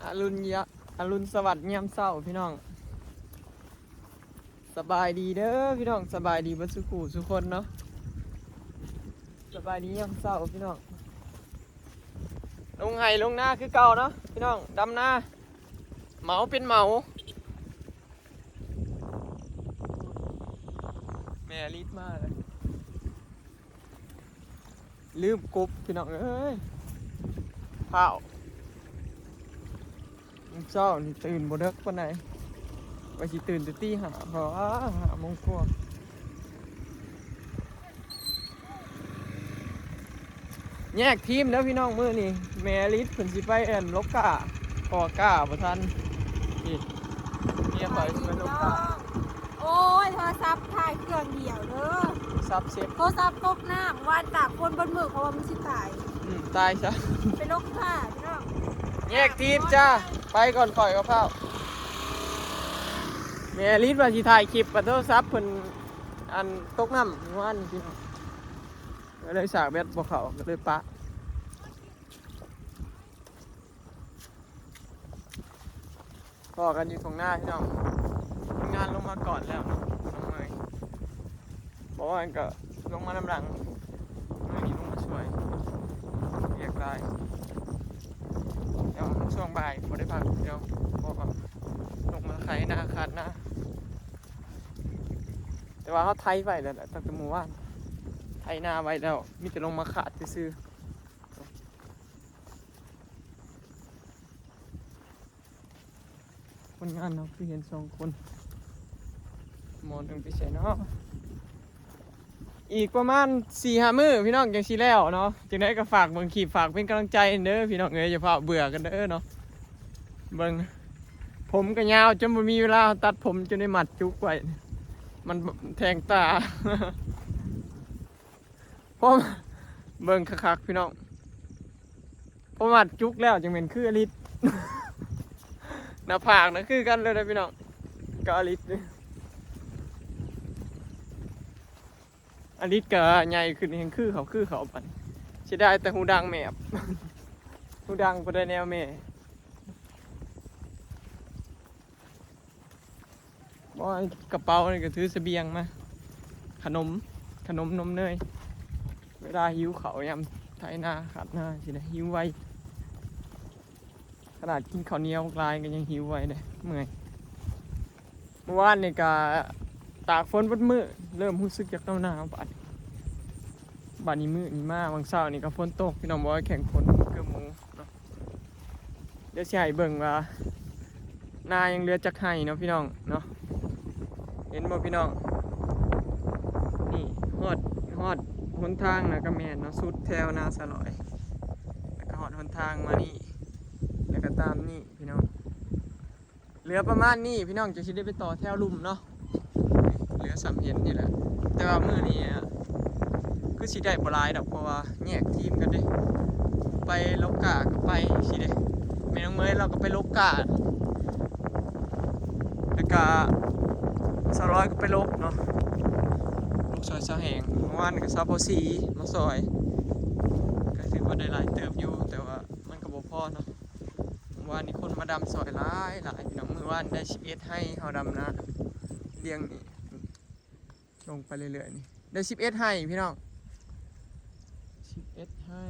ອະລຸນຍາ ອະລຸນສະຫວັດຍາມເຊົ້າພີ່ນ້ອງ. ສະບາຍດີເດີພີ່ນ້ອງ, ສະບາຍດີເບິດສູ່ຜູ້ສູ່ຄົນເນາະ. ສະບາຍດີຍາມເຊົ້າພີ່ນ້ອງ. ລົງໄຮ່ລົງນາຄືເກົ່າເນາະພີ່ນ້ອງ, ດຳນາ ເໝົາເປັນເໝົາ. ແມ່ລິດມາແລ້ວ. ລືມກົບພີ່ນ້ອງເອີຍ ພ້າວ. ມື້ເຊົ້ານີ້ຕື່ນບໍ່ເດິກປານໃດ, ວ່າຊິຕື່ນແຕ່ຕີຫ້າ ເພາະວ່າຫ້າໂມງກວ່າ. ແຍກທີມເດີພີ່ນ້ອງ, ມື້ນີ້ແມ່ລິດເພິ່ນຊິໄປ ອັນ ລົກກ້າ ເພາະວ່າກ້າບໍ່ທັນ. ນີ້ ເມຍຂ້ອຍຊິໄປລົກກ້າ. ໂອ້ຍ ໂທລະສັບຖ່າຍເຄື່ອງດຽວເດີ, ສັບເຊັດ ໂທລະສັບຕົກນ້ຳ ວານຕາກຝົນເບິດມື້ ເພາະວ່າມັນຊິຕາຍ. ອືມ ຕາຍຊະ ໄປລົກກ້າພີ່ນ້ອງ. ແຍກທີມຈ້າ, ໄປກ່ອນຂ້ອຍກັບພ້າວ. ແມ່ລິດວ່າຊິຖ່າຍຄລິບ ບັດໂທລະສັບເພິ່ນ ອັນ ຕົກນ້ຳວານນີ້ພີ່ນ້ອງ, ກໍເລີຍສາກແບັດບໍ່ເຂົ້າ ກໍເລີຍປະ. ພໍ້ກັນຢູ່ທົ່ງນາພີ່ນ້ອງ, ຄົນງານລົງມາກ່ອນແລ້ວເນາະ ນ້ອງເມຍ. ບໍ່ວ່າກໍລົງມານຳຫຼັງ, ມື້ນີ້ລົງມາຊ່ວຍ ວຽກຫຼາຍ. ແຕ່ວ່າຊ່ວງບ່າຍບໍ່ໄດ້ພັກພີ່ນ້ອງ, ເພາະວ່າລົງມາໄຖນາຄາດນາ. ແຕ່ວ່າເຮົາໄຖໄວ້ແລ້ວແຫຼະ ຕັ້ງແຕ່ມື້ວານ, ໄຖນາໄວ້ແລ້ວ, ມີແຕ່ລົງມາຄາດຊື່ໆ. ຄົນງານເຮົາຄືເຫັນສອງຄົນ, ໝໍໜຶ່ງໄປໃສເນາະ? ອີກປະມານສີ່ຫ້າມື້ພີ່ນ້ອງ ຈັ່ງຊິແລ້ວເນາະ. ຈັ່ງໃດກໍຝາກເບິ່ງຄລິບ ຝາກເປັນກຳລັງໃຈເດີພີ່ນ້ອງເອີຍ, ຢ່າຟ້າວເບື່ອກັນເດີເນາະ. ເບິ່ງ ຜົມກໍຍາວຈົນບໍ່ມີເວລາຕັດຜົມ, ຈົນໄດ້ມັດຈຸກໄວ້, ມັນແທງຕາ. ພໍເບິ່ງຄັກໆພີ່ນ້ອງ, ພໍມັດຈຸກແລ້ວຈັ່ງແມ່ນຄືອາລິດ. ໜ້າຜາກນະຄືກັນເລີຍນະພີ່ນ້ອງ ກັບອາລິດ. ອາລິດກໍໃຫຍ່ຂຶ້ນແຮ່ງຄືເຂົາ ຄືເຂົາ. ບັດນີ້ເສຍດາຍແຕ່ຫູດັງແມບ, ຫູດັງບໍ່ໄດ້ແນວແມ່. ບໍ່ ກະເປົານີ້ກໍຖືສະບຽງມາ, ຂະໜົມ ຂະໜົມນົມເນີຍ. ເວລາຫິວເຂົ້າຍາມໄຖນາຄາດນາຊີ້ນະ ຫິວໄວ. ຂະໜາດກິນເຂົ້າໜຽວຫຼາຍກໍຍັງຫິວໄວເດ້, ເມື່ອຍ. ເມື່ອວານນີ້ກໍຕາກຝົນເບິດມື້, ເລີ່ມຮູ້ສຶກຢາກໜາວໆ. ບາດ ບາດນີ້ມື້ນີ້ມາ ຫວ່າງເຊົ້ານີ້ກໍຝົນຕົກ ພີ່ນ້ອງ, ບໍ່ແຂ່ງຝົນເກືອບໝູເນາະ. ດຽວຊິໃຫ້ເບິ່ງວ່ານາຍັງເຫຼືອຈັກໄຮ່ເນາະພີ່ນ້ອງເນາະ. ເຫັນບໍ່ພີ່ນ້ອງ? ນີ້ຮອດ ຮອດຫົນທາງນະກະແມ່ນເນາະ, ສຸດແຖວນາສະຫຼອຍ ແລ້ວກະຮອດຫົນທາງມານີ້ ແລ້ວກະຕາມນີ້ພີ່ນ້ອງ. ເຫຼືອປະມານນີ້ພີ່ນ້ອງ, ຈັ່ງຊິໄດ້ໄປຕໍ່ແຖວລຸ່ມເນາະ. ເຫຼືອສ່ຳເຫັນນີ້ແຫຼະ, ແຕ່ວ່າມື້ນີ້ ຄືຊິໄດ້ບໍ່ຫຼາຍດອກ ເພາະວ່າແຍກທີມກັນເດ້. ໄປລົກກ້າກໍໄປຊີ້ເດ້, ແມ່ນ້ອງເມຍລາວກໍໄປລົກກ້າ, ແລ້ວກະສາວລອຍກໍໄປລົກເນາະ, ລົກຊ່ອຍສາວແຮງ. ເມື່ອວານນີ້ກໍສາວພາວສີມາຊ່ອຍ, ກໍຖືວ່າໄດ້ຫຼາຍເຕີບຢູ່, ແຕ່ວ່າມັນກໍບໍ່ພໍເນາະ. ເມື່ອວານນີ້ຄົນມາດຳຊ່ອຍຫຼາຍໆ ພີ່ນ້ອງ. ມື້ວານໄດ້ສິບເອັດໄຮ່ ເຮົາດຳນາລຽງນີ້ ລົງໄປເລື້ອຍໆນີ້ ໄດ້ສິບເອັດໄຮ່ພີ່ນ້ອງ, ສິບເອັດໄຮ່.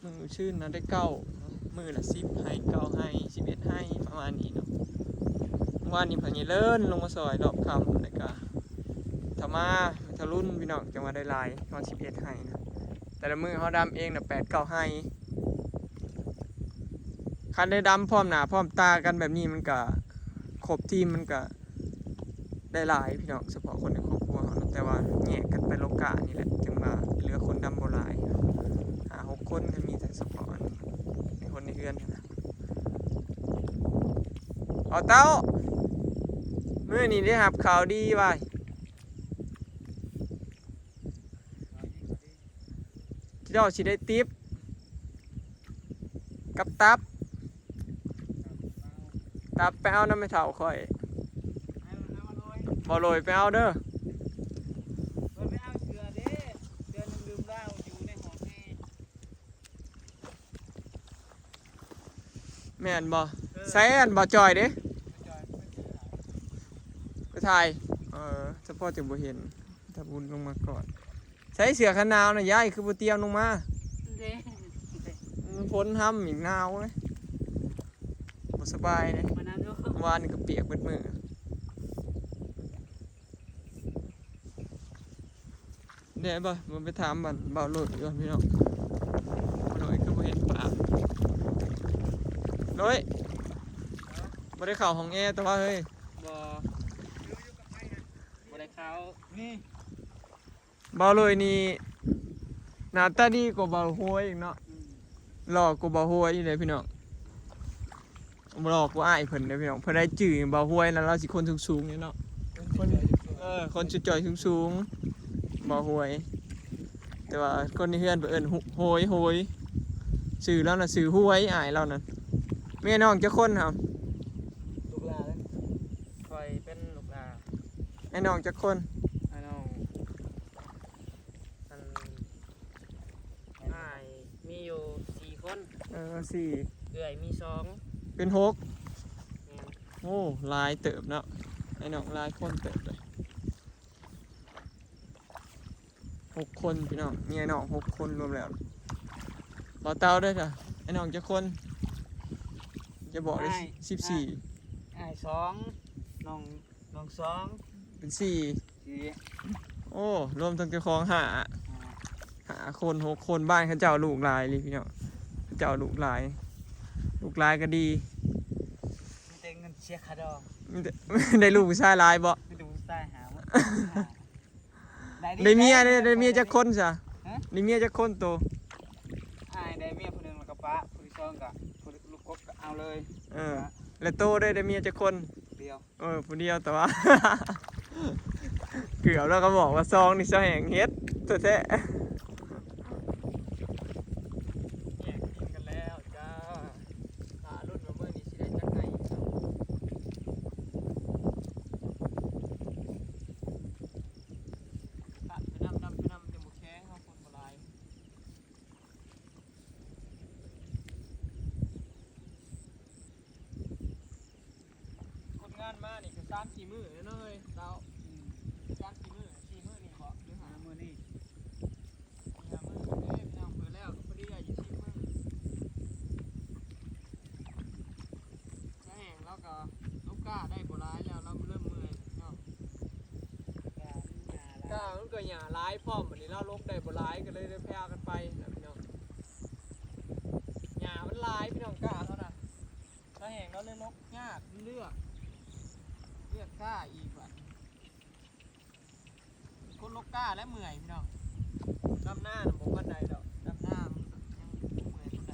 ມື້ຊືນນະໄດ້ເກົ້າ, ມື້ລະສິບໄຮ່ ເກົ້າໄຮ່ ສິບເອັດໄຮ່ ປະມານນີ້ເນາະ. ເມື່ອວານນີ້ພໍ່ໃຫຍ່ເລີນລົງມາຊ່ອຍຮອດຄ່ຳ, ແລ້ວກະເຖົ້າມາ ເຖົ້າລຸນພີ່ນ້ອງ, ຈັ່ງວ່າໄດ້ຫຼາຍຮອດສິບເອັດໄຮ່ນະ. ແຕ່ລະມື້ເຮົາດຳເອງນະ ແປດເກົ້າໄຮ່. ຄັນໄດ້ດຳພ້ອມໜ້າພ້ອມຕາກັນແບບນີ້ ມັນກະຄົບທີມ ມັນກະໄດ້ຫຼາຍພີ່ນ້ອງ, ສະເພາະຄົນໃນຄອບຄົວເຮົາເນາະ. ແຕ່ວ່າແຍກກັນໄປລົກກ້ານີ້ແຫຼະ ຈຶ່ງວ່າເຫຼືອຄົນດຳບໍ່ຫຼາຍ, ຫ້າຫົກຄົນກໍມີ, ແຕ່ສະເພາະອັນໃນຄົນໃນເຮືອນຫັ້ນນະ. ເອົາເຕົ້າ ມື້ນີ້ໄດ້ຮັບຂ່າວດີວ່າ ເຈົ້າຊິໄດ້ຕິບກັບຕັບ, ຕັບໄປເອົານຳແມ່ເຖົ້າຂ້ອຍ. ບໍ່ໂລຍໄປເອົາເດີ. ເພິ່ນໄປເອົາເສືອເດ້, ເສືອໜຶ່ງລືມລາວຢູ່ໃນຫ້ອງແຮ. ແມ່ນບໍ່? ເອີ ໃສອັນບ່າວຈ່ອຍເດ້? ໄປຖ່າຍ ເອີ ສະເພາະຈະບໍ່ເຫັນ ຖ້າບຸນລົງມາກ່ອນ. ໃສ່ເສື້ອກັນໜາວນະ ຍາຍ ຄືບໍ່ຕຽມລົງມາ? ເດ້ ມັນຝົນຮຳອີກ ໜາວເລີຍ ບໍ່ສະບາຍເດ້. ມານຳຢູ່ ວານນີ້ກໍປຽກເບິດມື້. ແດ່ບໍ່? ເບິ່ງໄປຖາມອັນບ່າວໂລດກ່ອນພີ່ນ້ອງ. ບ່າວໂລດຄືບໍ່ເຫັນປາກ. ໂລດ ບໍ່ໄດ້ເຂົ້າຫ້ອງແອຕະຫວາເຮີ້ຍ? ບໍ່ ບໍ່ໄດ້ເຂົ້າ. ນີ້ ບ່າວໂລດນີ້ໜ້າຕາດີກວ່າບ່າວໂຮຍອີກເນາະ. ອືມ ຫຼໍ່ກວ່າບ່າວໂຮຍອີກເດ້ພີ່ນ້ອງ. ບໍ່ຫຼອກບໍ່ອາຍເພິ່ນເດ້ພີ່ນ້ອງ. ເພິ່ນໄດ້ຈື່ບ່າວຫ້ວຍນະ ລາວຊິຄົນສູງໆນີ້ເນາະ. ຄົນ ເອີ ຄົນຈຸດຈ່ອຍສູງໆ ບ່າວຫ້ວຍ. ແຕ່ວ່າຄົນໃນເຮືອນເພິ່ນເອີ້ນໂຮຍ ໂຮຍ. ຊື່ລາວນະຊື່ຫ້ວຍ ອ້າຍລາວນັ້ນ. ມີອ້າຍນ້ອງຈັກຄົນຫະ? ລູກຫຼ້າເດ້. ຂ້ອຍເປັນລູກຫຼ້າ. ອ້າຍນ້ອງຈັກຄົນ? ອ້າຍນ້ອງ ອັນ ອ້າຍມີຢູ່ສີ່ຄົນ. ເອີ ສີ່ ເອື້ອຍມີສອງ ເປັນຫົກ. ແມ່ນ. ໂອ້ ຫຼາຍເຕີບເນາະ ອ້າຍນ້ອງຫຼາຍຄົນເຕີບເລີຍ. ຫົກຄົນພີ່ນ້ອງ ມີອ້າຍນ້ອງຫົກຄົນລວມແລ້ວ. ບ່າວເຕົ່າເດ້ ອ້າຍນ້ອງຈັກຄົນ? ຈະບອກເດ້. ອ້າຍ ສິບສີ່ ອ້າຍສອງ ນ້ອງ ນ້ອງສອງ ເປັນສີ່. ສີ່ ໂອ້ ລວມທັງເຈົ້າຂອງຫ້າ ຫ້າ ຫ້າຄົນ ຫົກຄົນ. ບ້ານເຂົາເຈົ້າລູກຫຼາຍອີ່ຫຼີພີ່ນ້ອງ ເຂົາເຈົ້າລູກຫຼາຍ ລູກຫຼາຍກໍດີ. ມີແຕ່ເງິນເສຍຄ່າດອງ. ມີແຕ່ ໄດ້ລູກຜູ້ຊາຍຫຼາຍບໍ່? ມີແຕ່ຜູ້ຊາຍຫາ ໄດ້ ໄດ້ເມຍ ໄດ້ ໄດ້ເມຍຈັກຄົນຊະ? ຮະ? ໄດ້ເມຍຈັກຄົນໂຕ? ອ້າຍໄດ້ເມຍຜູ້ໜຶ່ງ ແລ້ວກໍປະ ຜູ້ທີສອງກໍ ຜູ້ລູກກົກກໍເອົາເລີຍ. ເອີ ແລ້ວໂຕໄດ້ ໄດ້ເມຍຈັກຄົນ? ຜູ້ດຽວ. ເອີ ຜູ້ດຽວ ແຕ່ວ່າ ເກືອບແລ້ວກໍບອກວ່າຊອງນີ້ຊະແຮງເຮັດແທ້ໆ. ແຍກດິນກັນແລ້ວຈ້າ ຖ້າລຸ້ນວ່າມື້ນີ້ຊິໄດ້ຈັກໄຮ່. ຕັດໄປນຳ ດຳໄປນຳ ຍັງບໍ່ແຂງ ເຮົາຄົນບໍ່ຫຼາຍ. ຄົນງານມານີ້ກໍສາມສີ່ມື້ແລ້ວເນາະເຮີ້ຍເຕົາ. ອືມ ສາມສີ່ມື້ ສີ່ມື້ນີ້ບໍ ຫຼືຫ້າມື້ນີ້? ຫ້າມື້ເດ້ພີ່ນ້ອງ. ເພິ່ນແລ້ວກໍພໍດີອາຍຸສິບມື້. ຊາແຮງລາວກໍ ລູກຄ້າໄດ້ບໍ່ຫຼາຍແລ້ວ ລາວເລີ່ມເມື່ອຍເນາະ. ກ້າມັນກໍຫຍ້າຫຼາຍພ້ອມ ບັດນີ້ລາວຫຼົກໄດ້ບໍ່ຫຼາຍ ກໍເລີຍໄດ້ພາກັນໄປນະພີ່ນ້ອງ. ຫຍ້າມັນຫຼາຍພີ່ນ້ອງ ກ້າເຮົານະ. ຊາແຮງລາວເລີຍຫຼົກຍາກ ເລືອກ ເລືອກກ້າອີກບັດ. ຄົນຫຼົກກ້າແລ້ວເມື່ອຍພີ່ນ້ອງ. ດຳນານະບໍ່ປານໃດດອກ ດຳນາມັນຍັງບໍ່ເມື່ອຍປານໃດ.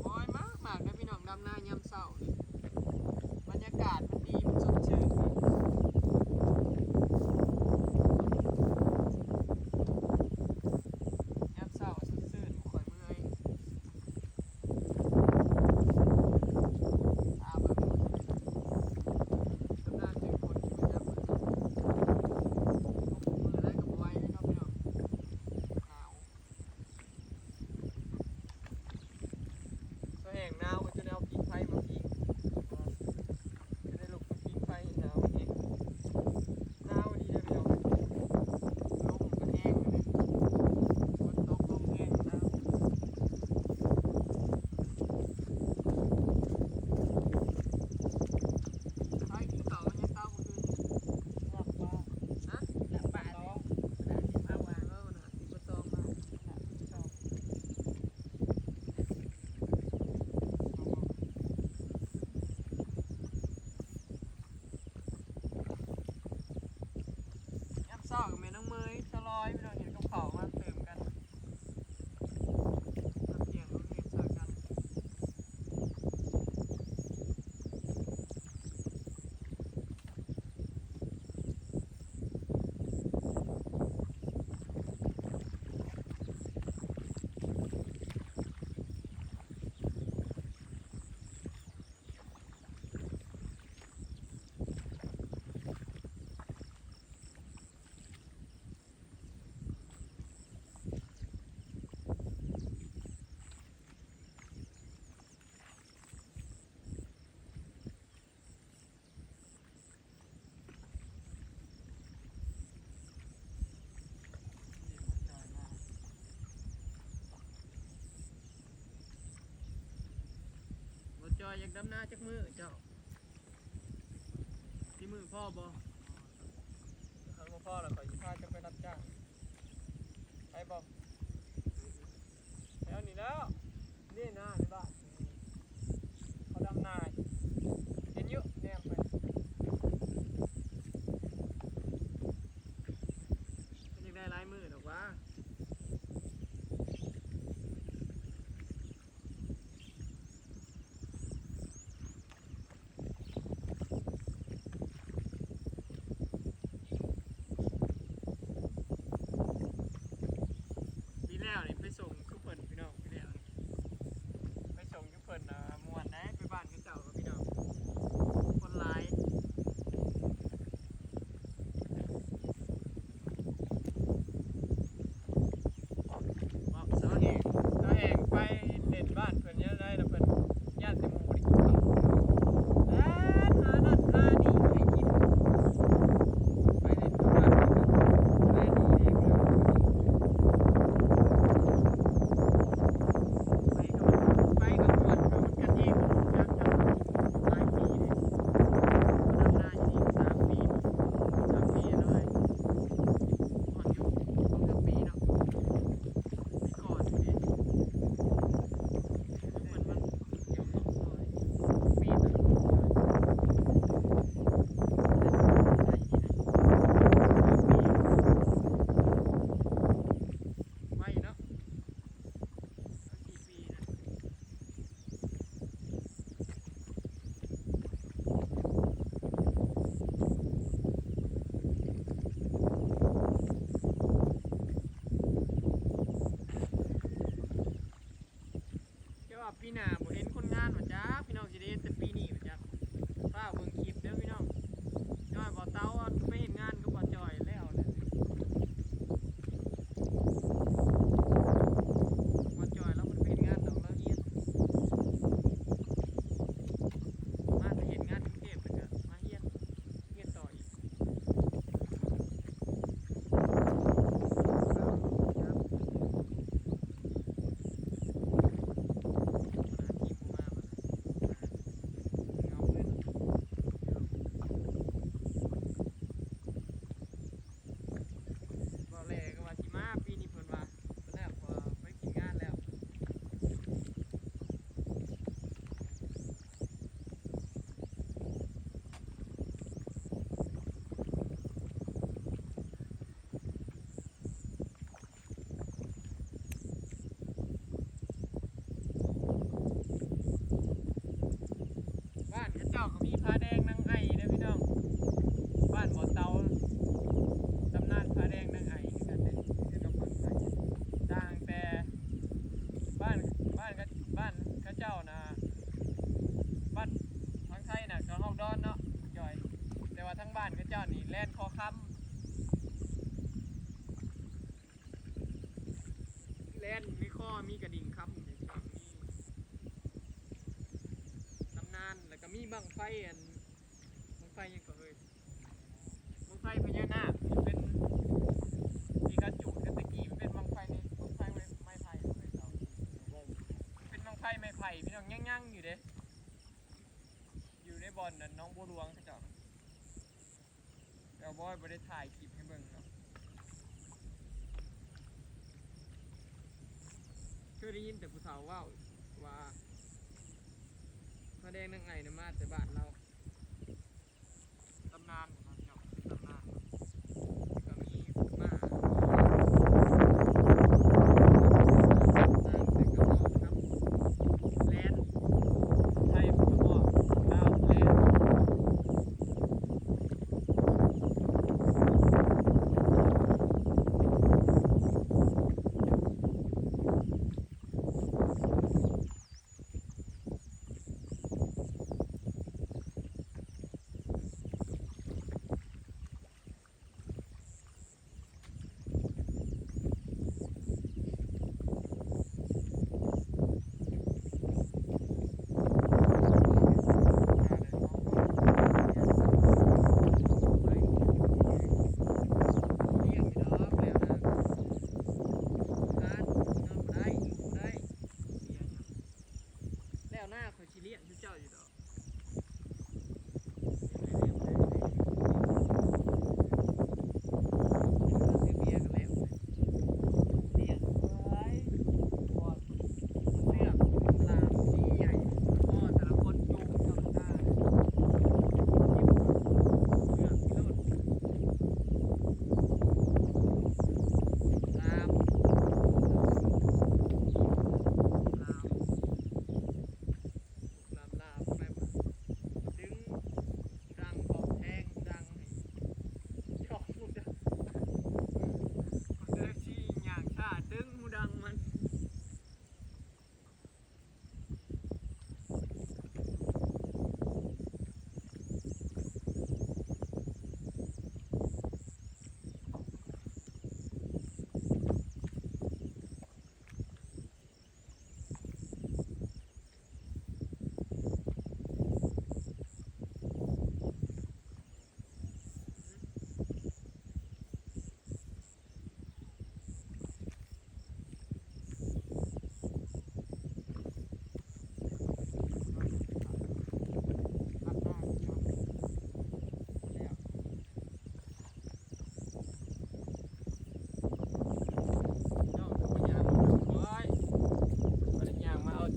ໂອ້ຍ ມັກໆ ເດີພີ່ນ້ອງ ດຳນາຍາມເຊົ້ານີ້ ບັນຍາກາດມັນດີ ມັນສົດຊື່ນ. ເ ຢາກດຳນາຈັກມື້ເຈົ້າ? ສີ່ມື້ພໍບໍ່? ຄັນບໍ່ພໍແລ້ວ ຂ້ອຍຊິພາເຈົ້າໄປຮັບຈ້າງ ໄປບໍ່? ແຖວນີ້ແລ້ວ ນີ້ນາ ໃນບ້ານເຂົາດຳນາ ເຫັນຢູ່ ແນມໄປ ມັນຍັງໄດ້ຫຼາຍມື້ດອກຫວາ. ປີແລ້ວນີ້ໄປສົ່ງຄືເພິ່ນພີ່ນ້ອງ ປີແລ້ວນີ້ໄປສົ່ງຄືເພິ່ນ ອ່າ ມ່ວນໄດ໋ ໄປບ້ານເຂົາເຈົ້າພີ່ນ້ອງ ຄົນຫຼາຍ. ເວົ້າຊາວແຮງ ຊາວແຮງໄປເລ່ນບ້ານເພິ່ນຍາມໃດລະເພິ່ນຢ້ານແຕ່ໝູ່ບໍ່ໄດ້ກິນເຂົ້າ ແລ່ນຫານັ້ນຫານີ້ໃຫ້ກິນ ໄປເລ່ນບ້ານເພິ່ນ ສະບາຍດີເດ້ພີ່ນ້ອງ ໄປກັບ ໄປກັບໝູ່ເຮົາມັນກັນເອງ ຈັກ ຈັກ ຫຼາຍປີເດ້ ດຳນາຢູ່ນີ້ສາມປີ ສາມປີແລ້ວເວີ້ຍ ຮອດຢູ່ສອງສາມປີເນາະ ປີກ່ອນເດ້ ເພິ່ນມາກ່ຽວເຂົ້າຊອຍ ປີໜຶ່ງ ໄວເນາະ ແຕ່ວ່າປີໜ້າບໍ່ເຫັນຄົນງານວ່າຈັກ ພີ່ນ້ອງຊິໄດ້ເຫັນແຕ່ປີນີ້ວ່າຈັກ ຟ້າວເບິ່ງຄລິບເດີພີ່ນ້ອງ ຈອຍ ບໍ່ເຕົາ ໄປເຮັດງານກັບບໍ່ຈອຍແລ້ວ ບໍ່ຈອຍລາວບໍ່ໄດ້ໄປເຮັດງານດອກ ລາວຮຽນ ມາແຕ່ເຮັດງານຢູ່ກຸງເທບ ແລ້ວກໍມາຮຽນ ຮຽນຕໍ່ອີກ ເວົ້າແລ້ວກໍວ່າຊິມາ ປີນີ້ເພິ່ນວ່າ ເພິ່ນແລ້ວ ເພິ່ນໄປກິນງານແລ້ວ. ບ້ານເຂົາເຈົ້າກໍມີຜາແດງນາງໄອເດີພີ່ນ້ອງ ບ້ານບໍ່ເຕົາ ຕຳນານຜາແດງນາງໄອຄືກັນເດ້ ຄືກັບບ້ານໄພ ຕ່າງແຕ່ບ້ານ ບ້ານ ບ້ານເຂົາເຈົ້ານະ ບ້ານທາງໄທນະກໍຮອກດອນເນາະ ຈອຍ ແຕ່ວ່າທາງບ້ານເຂົາເຈົ້ານີ້ແລ່ນຄໍຄຳ. ແລ່ນໃນຄໍມີກະດິ່ງຄຳ ມີຕຳນານ ແລ້ວກໍມີບັ້ງໄຟ ອັນ ບັ້ງໄຟຫຍັງກໍເອີຍ ບັ້ງໄຟພະຍານາກ ເປັນທີ່ເຂົາຈູດກັນແຕ່ກີ້ ມັນເປັນບັ້ງໄຟນີ້ ບັ້ງໄຟໄມ້ ໄມ້ໄຜ່ ເປັນບັ້ງໄຟໄມ້ໄຜ່ ພີ່ນ້ອງ ຍັງໆຢູ່ເດ້ ຢູ່ໃນບ່ອນນັ້ນ ໜອງບົວຫຼວງເຂົາເຈົ້າ. ແລ້ວບອຍບໍ່ໄດ້ຖ່າຍຄລິບໃຫ້ເບິ່ງເນາະ ເຄີຍໄດ້ຍິນແຕ່ຜູ້ເຖົ້າເວົ້າວ່າ ຜາແດງນາງໄອນະມາແຕ່ບ້ານລາວ ຕຳນານເນາະ ເປັນຕຳນານເນາະ ແລ້ວກໍມີໝາ ແລ່ນ ໄທ ລາວ ແລ່ນ. ເ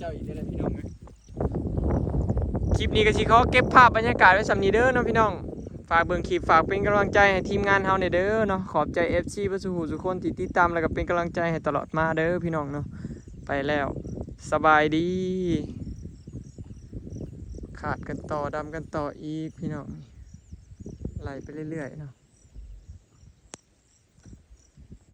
ເຈົ້າອີກເດີພີ່ນ້ອງເອີຍ. ຄລິບນີ້ກໍຊິຂໍເກັບພາບບັນຍາກາດໄວ້ສ່ຳນີ້ເດີເນາະພີ່ນ້ອງ. ຝາກເບິ່ງຄລິບ ຝາກເປັນກຳລັງໃຈໃຫ້ທີມງານເຮົາແດ່ເດີເນາະ. ຂອບໃຈ ເອັຟຊີ ເບິດສູ່ຜູ້ສູ່ຄົນທີ່ຕິດຕາມ ແລ້ວກໍເປັນກຳລັງໃຈໃຫ້ຕະຫຼອດມາເດີພີ່ນ້ອງເນາະ. ໄປແລ້ວ ສະບາຍດີ. ຂາດກັນຕໍ່ ດຳກັນຕໍ່ອີກພີ່ນ້ອງ, ໄລ່ໄປເລື້ອຍໆເນາະ.